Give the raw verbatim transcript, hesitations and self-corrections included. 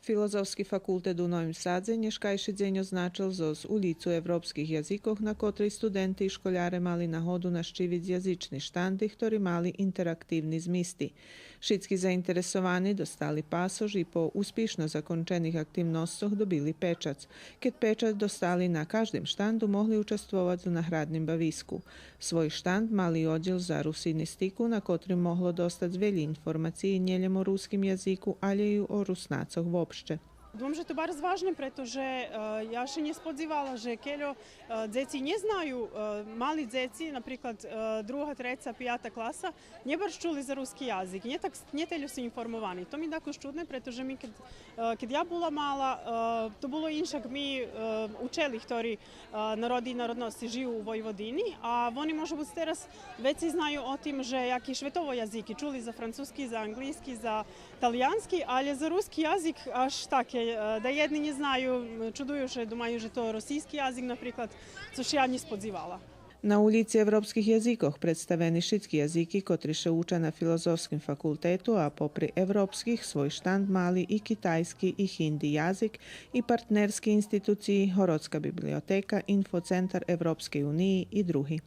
Филозофски факултет у Новим Садзе нєшкайши дзень означел зоз улїцу европских язикох, на котрей студенти и школяре мали нагоду нащивиц язични штанди, хтори мали интерактивни змисти. Шицки заинтересовани достали пасош и по успишно закончених активносцох добили печац. Кед печац достали, на каждим штанду могли участвовац у наградним бависку. Свой штанд мал и оддїл за русинистику, на котрим могло достац велї информациї нє лєм о руским язику, алє и о Руснацох вообще. Думам же то барз важне, прето же, е, я ше нє сподзивала же кельо, е, дзеци нє знаю, е, мали дзеци, наприклад, е, друга, треца, пията класа, нє барз чули за руски язик, нє так, нє тельо су информовани. То ми дакус чудне, прето же ми кед, е, кед я була мала, е, то було иншак, ми, е, учели хтори, е, народи и народносци жию у Войводини, а вони може буц тераз вецей знаю о тим же яки шветово язики, чули за французки, за анґлийски, за талиянски, алє за руски язик аж таке, е, да єдни нє знаю, м, чудую ше, думаю же то росийски язик, наприклад, цо ше я нє сподзивала. На улїци европских язикох представени шицки язики котри ше уча на Филозофским факултету, а попри европских свой штанд мали и китайски и хинди язик, и партнерски институциї, Городска библиотека, Инфоцентар Европскей униї и други.